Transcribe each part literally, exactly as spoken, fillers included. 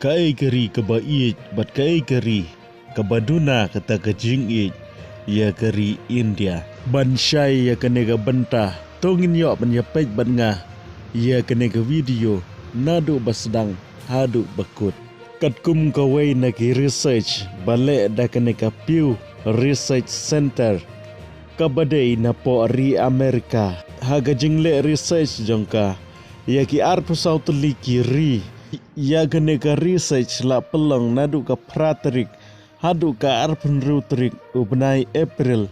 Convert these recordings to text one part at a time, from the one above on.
Kaei ka ri kaba ïeit bad kaei ka ri kaba duna kata ka jingïeit ïa ka ri India? Ban shai ïa kane ka bynta, to ngin ïoh ban ïa peit bad nga ïa kane ka video naduh ba sdang haduh ba kut. Katkum kawei na ki research ba leh da kane ka Pew Research Center, kaba dei na pdeng ri Amerika, ha ka jingleh research jong ka ïa ki arphew saw tylli ki ri. Ïa kane ka research la pynlong naduh ka phra tarik haduh ka arphew hynriew tarik u bnai April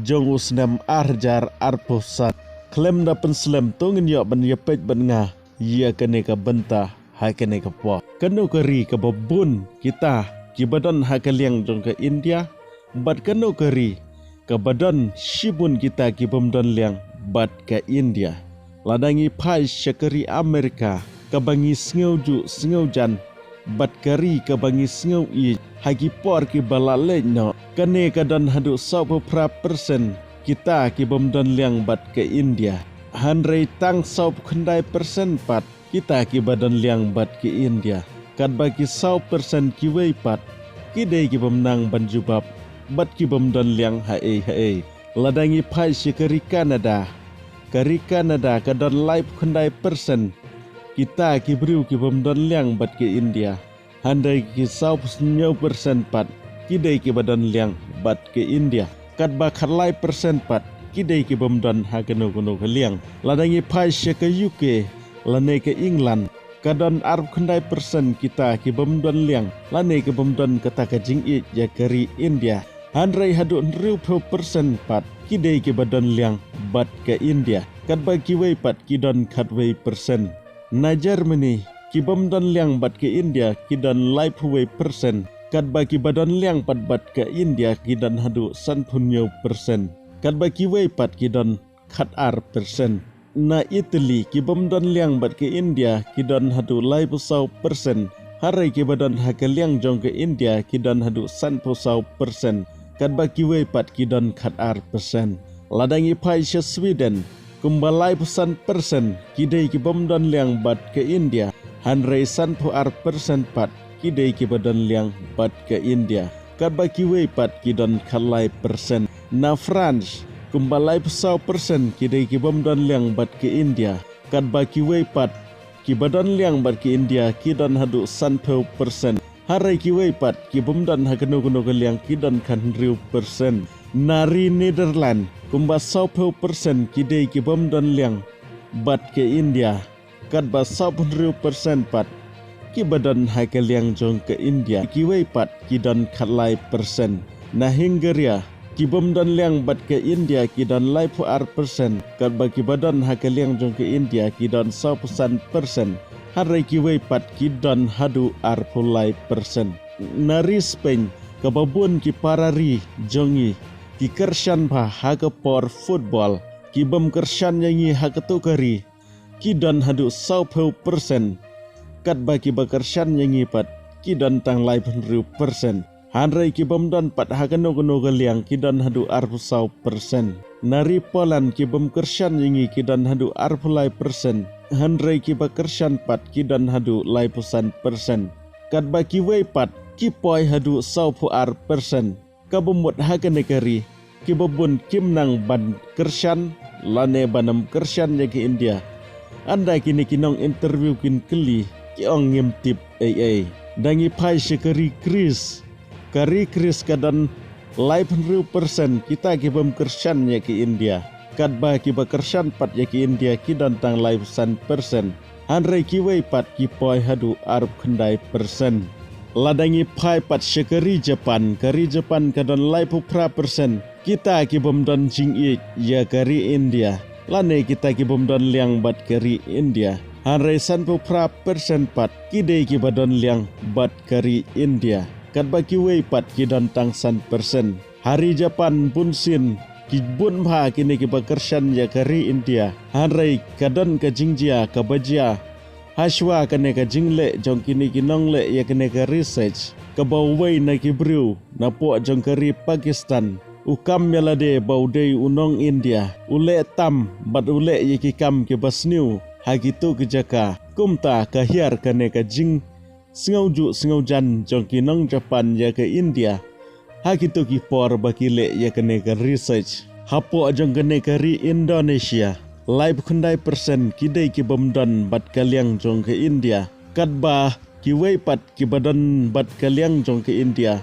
jong u snem ar hajar arphew san. Khlem da pynslem, to ngin ïoh ban ïa peit bad nga ïa kane ka bynta ha kane ka por. Kano ka ri kaba bun kita kiba don ha ka liang jong ka India, bad kano ka ri kaba don shibun kita ki bym don liang bad ka India? Lada ngi phai sha ka ri Amerika, kaba ngi sngew ju sngew jan bad ka ri kaba ngi sngew ïeit ha ki por kiba la leit noh, kane ka don haduh sawphew phra percent kita ki bym don liang bad ka India. Hynrei tang sawphew khyndai percent pat kita kiba don liang bad ka India. Katba ki saw percent kiwei pat ki dei ki bym nang ban jubab bad ki bym don liang haei haei. Lada ngi phai sha ka ri Canada, ka ri Canada ka don laiphew khyndai percent kita ki briew ki bym don liang bad ka India. Hynrei ki sawphew hynñiew percent pat ki dei kiba don liang bad ka India. Katba khatlai percent pat ki dei ki bym don ha kano kano ka liang. Lada ngi phai sha ka U K lane ka England, ka don arphew khyndai percent kita ki bym don liang lane ki bym don kata ka jingïeit ïa ka ri India. Hynrei haduh hynriewphew percent pat ki dei kiba don liang bad ka India. Katba kiwei pat ki don khatwei percent. Na Germany, ki bym don liang bad ka India ki don laiphew wei percent. Katba kiba don liang pat bad ka India ki don haduh sanphew hynñiew percent. Katba kiwei pat ki don khatar percent. Na Italy, ki bym don liang bad ka India ki don haduh laiphew saw percent. Hynrei kiba don ha ka liang jong ka India ki don haduh sanphew saw percent. Katba kiwei pat ki don khatar percent. Lada ngi phai sha Sweden, kumba laiphew san percent ki dei ki bym don liang bad ka India. Hynrei sanphew ar percent pat ki dei kiba don liang bad ka India. Katba kiwei pat ki don khatlai percent. Na France, kumba laiphew saw percent ki dei ki bym don liang bad ka India. Katba kiwei pat kiba don liang bad ka India ki don haduh sanphew percent. Hynrei kiwei pat ki bym don ha kano kano ka liang ki don khathynriew percent. Na ri Netherlands, kumba sawphew percent ki dei ki bym don liang bad ka India. Katba sawphew hynriew percent pat kiba don ha ka liang jong ka India. Kiwei pat ki don khatlai percent. Na Hungary, ki bym don liang bad ka India ki don laiphew ar percent. Katba kiba don ha ka liang jong ka India ki don sawphew san percent. Hynrei kiwei pat ki don haduh arphew lai percent. Na ri Spain, kaba bun ki para ri jong ngi ki kyrshan bha ha ka por football, ki bym kyrshan ïa ngi ha kato ka ri ki don haduh sawphew percent. Katba kiba kyrshan ïa ngi pat ki don tang laiphew hynriew percent. Hynrei ki bym don pat ha kano kano ka liang ki don haduh arphew saw percent. Na ri Poland, ki bym kyrshan ïa ngi ki don haduh arphew lai percent. Hynrei kiba kyrshan pat ki don haduh laiphew san percent. Katba kiwei pat ki poi haduh sawphew ar percent. Kaba mut ha kane ka ri, kiba bun kim nang ban kyrshan lane ban ym kyrshan ïa ka India. Ynda kine ki nong interview kin kylli, ki ong ngim tip ei ei. Da ngi phai sha ka ri Greece, ka ri Greece ka don laiphew hynriew percent kita ki bym kyrshan ïa ka India. Katba kiba kyrshan pat ïa ka India ki don tang laiphew san percent. Hynrei kiwei pat ki poi haduh arphew khyndai percent. Lada ngi phai pat sha ka ri Japan, ka ri Japan ka don laiphew phra percent kita ki bym don jingïeit ïa ka ri India, lane kita ki bym don liang bad ka ri India. Hynrei sanphew phra percent pat ki dei kiba don liang bad ka ri India. Katba kiwei pat ki don tang san percent. Ha ri Japan bunsien ki bun bha kine kiba kyrshan ïa ka ri India. Hynrei ka don ka jingjia kaba jia hashwa kane ka jingleh jong kine ki nongleh ïa kane ka research, kaba uwei na ki briew napoh jong ka ri Pakistan u kam ïa lade ba u dei u nong India, u leh tam bad u leh ïa ki kam kiba sniew ha kito ki jaka. Kumta ka hiar kane ka jing sngewjuh sngewjan jong ki nong Japan ïa ka India ha kito ki por ba ki leh ïa kane ka research. Hapoh jong kane ka ri Indonesia, laiphew khyndai percent ki dei ki bym don bad ka liang jong ka India, katba kiwei pat kiba don bad ka liang jong ka India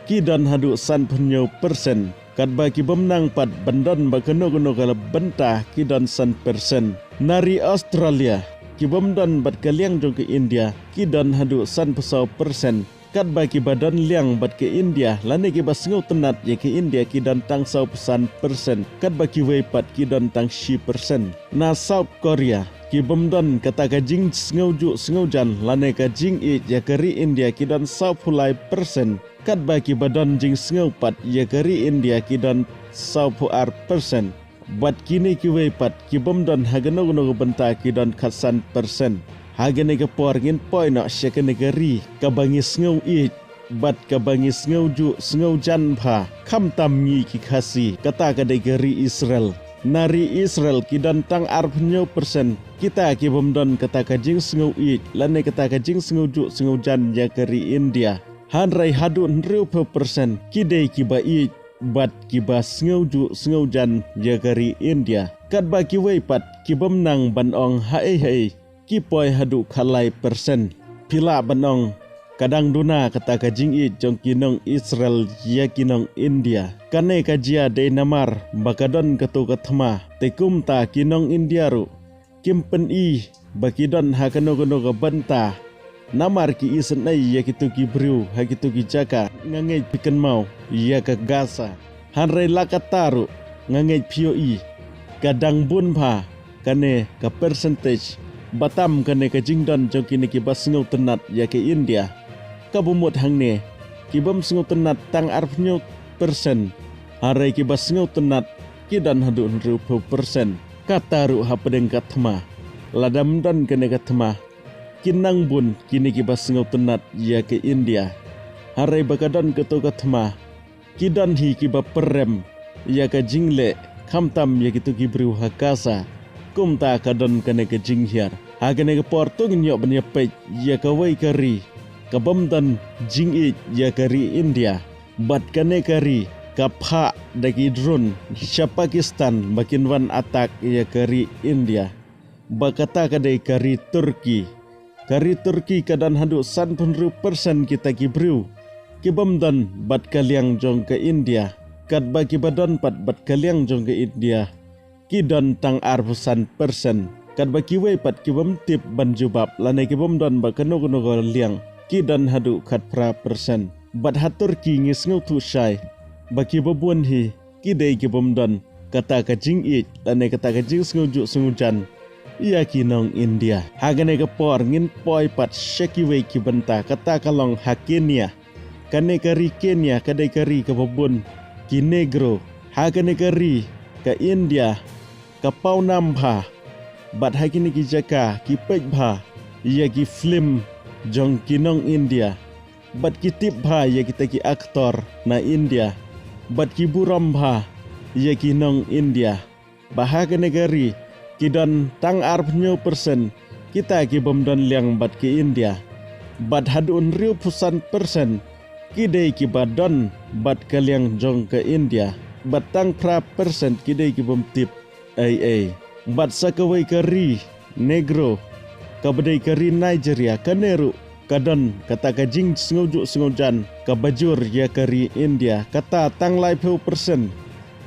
ki don haduh sanphew percent, katba ki bym nang pat ban don bad kano kano ka bynta ki don san percent. Na ri Australia, ki bym don bad ka liang jong ka India ki don haduh sanphew saw percent, katba kiba don liang bad ka India lane kiba sngewtynnat ïa ka India ki don tang sawphew san percent, katba kiwei pat ki don tang shi percent. Na South Korea, ki bym don kata ka jingsngewjuh sngewjan lane ka jingïeit ïa ka ri India ki don sawphew lai percent, katba kiba don jingsngew pat ïa ka ri India ki don sawphew ar percent. Bad kine kiwei pat ki bym don ha kano kano ka bynta ki don khatsan percent. Ha kane ka por ngin poi noh sha kane ka ri kaba ngi sngew ïeit bad kaba ngi sngewjuh sngewjan bha, khamtam ngi ki Khasi, kata ka dei ka ri Israel. Na ri Israel ki don tang arphew percent kita ki bym don kata ka jingsngew ïeit lane kata ka jingsngewjuh sngewjan ïa ka ri India. Hynrei haduh hynriewphew percent ki dei kiba ïeit bad kiba sngewjuh sngewjan ïa ka ri India, katba kiwei pat ki bym nang ban ong haei haei, ki poi haduh khatlai percent. Phi lah ban ong ka dang duna kata ka jingïeit jong ki nong Israel ïa ki nong India. Kane ka jia dei namar ba ka don kato ka thma, te kumta ki nong India ruh kim pyni ba ki don ha kano kano ka bynta. Namar ki isynei ïa kito ki briew ha kito ki jaka, nga ngeit phi kynmaw ïa ka Gaza. Hynrei la katta ruh nga ngeit phi ïohi ka dang bun bha kane ka percentage, batam kane ka jingdon jong kine kiba sngewtynnat ïa ka India. Kaba mut hangne, ki bym sngewtynnat tang arphew percent, hynrei kiba sngewtynnat ki don haduh hynriewphew percent. Katta ruh hapdeng ka thma, lada ym don kane ka thma, kin nang bun kine kiba sngewtynnat ïa ka India. Hynrei ba ka don kato ka thma, ki don hi kiba pyrem ïa ka jingleh, khamtam ïa kito ki briew ha Gaza. Kumta ka don kane ka jinghiar. Ha kane ka por to ngin ïoh ban ïa peit ïa kawei ka ri ka bym don jingïeit ïa ka ri India. Bad kane ka ri ka phah da ki drone sha Pakistan ba kin wan attack ïa ka ri India. Ba kata ka dei ka ri Turkey. Ka ri Turkey ka don haduh sanphew percent kita ki briew ki bym don bad ka liang jong ka India, katba kiba don pat bad ka liang jong ka India ki don tang arphew san percent. Katba kiwei pat ki bym tip ban jubab lane ki bym don bad kano kano ka liang ki don haduh khatphra percent. Bad ha Turkey ngi sngewthuh shai ba kiba bun hi ki dei ki bym don kata ka jingïeit lane kata ka jingsngewjuh sngewjan ïa ki nong India. Ha kane ka por ngin poi pat sha kiwei ki bynta, kata ka long ha Kenya. Kane ka ri Kenya ka dei ka ri kaba bun ki Negro. Ha kane ka ri ka India ka pawnam bha, bad ha kine ki jaka ki peit bha ïa ki film jong ki nong India, bad ki tip bha ïa kita ki actor na India, bad ki burom bha ïa ki nong India. Ba ha kane ka ri ki don tang arphew percent kita ki bym don liang bad ka India. Bad haduh hynriewphew san percent ki dei kiba don bad ka liang jong ka India. Bad tang phra percent ki dei ki bym tip ei ei. Bad sa kawei ka ri Negro, kaba dei ka ri Nigeria, kane ruh ka don kata ka jingsngewjuh sngewjan kaba jur ïa ka ri India, kata tang laiphew percent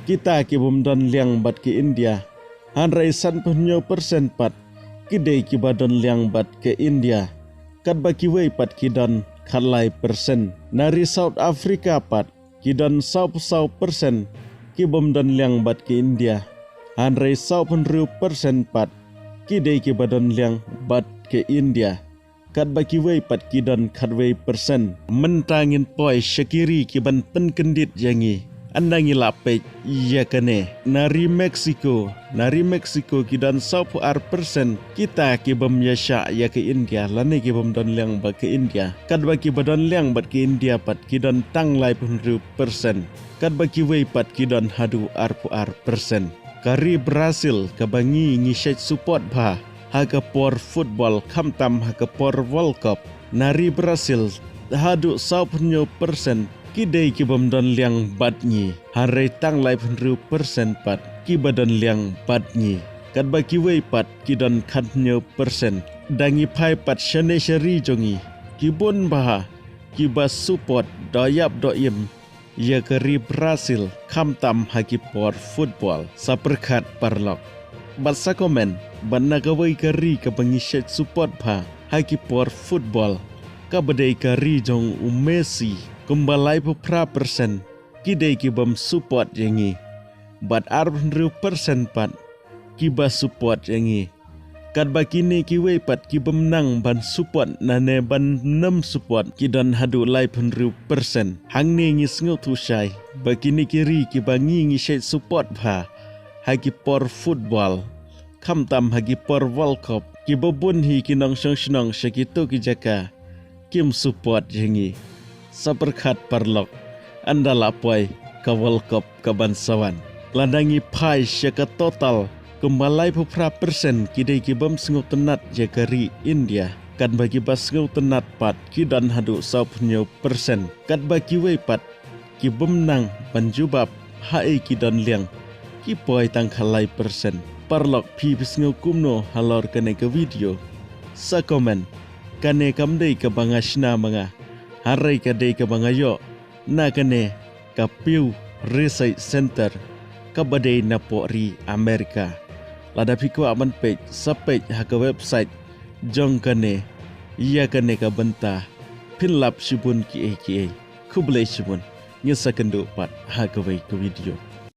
kita ki bym don liang bad ka India. Hynrei sanphew percent pat ki dei kiba don liang bad ka India, katba kiwei pat ki don khatlai percent. Na ri South Africa pat ki don sawphew saw percent ki bym don liang bad ka India. Hynrei sawphew hynriew percent pat ki dei kiba don liang bad ka India, katba kiwei pat ki don khatwei percent. Mynta ngin poi sha ki ri ki ban pynkyndit ïa ngi. Ynda ngi la peit ïa kane, na ri Mexico, na ri Mexico ki don sawphew ar percent kita ki bym ïashah ïa ka India lane ki bym don liang bad ka India, katba kiba don liang bad ka India pat ki don tang laiphew hynriew percent, katba kiwei pat ki don haduh arphew ar percent. Ka ri Brazil, kaba ngi ngi shait support bha ha ka por football, khamtam ha ka por World Cup, Na ri Brazil, haduh saw phew persen ki dei ki bym don liang bad ngi, hynrei tang lai phew persen pat ki ba don liang bad ngi. Katba kiwei pat ki don khatphew persen. Da ngi phai pat shane sha ri jong ngi, ki bun bha ki ba support doh ïap doh im ïa ka ri Brazil, khamtam ha ki por football. Sa pyrkhat paralok bad sa comment, bad na kawei ka ri kaba ngi shait support bha ha ki por football, kaba dei ka ri jong u Messi. Kumba lai phew phra persen ki dei ki bym support ïa ngi, bad ar phew hynriew persen pat ki ba support ïa ngi. Katba kine kiwei pat ki bym nang ban support nane ban nym support ki don haduh lai phew hynriew persen. Hangne ngi sngewthuh shai ba kine ki ri kiba ngi ngi shait support bha ha ki por football, khamtam ha ki por World Cup, kiba bun hi ki nongshong shnong sha kito ki jaka kim support ïa ngi. Sa pyrkhat paralok, ynda la poi ka World Cup kaban sa wan. Lada ngi phai sha ka total, kumba lai phew phra persen ki dei ki bym sngewtynnat ïa ka ri India, katba kiba sngewtynnat pat ki don haduh saw phew persen. Katba kiwei pat ki bym nang ban jubab haei ki don liang, ki poi tang khatlai persen. Paralok, phi phi sngew kumno halor kane ka video? Sa comment. Kane kam dei kaba nga shna ma nga, hynrei ka dei kaba nga ïoh na kane ka Pew Research Center, kaba dei napoh ri America. Lada phi kwah ban peit, sa peit ha ka website jong kane ïa kane ka bynta. Phin lap shibun kiei kiei. Khublei shibun. Ngin sa kynduh pat ha kawei ka video.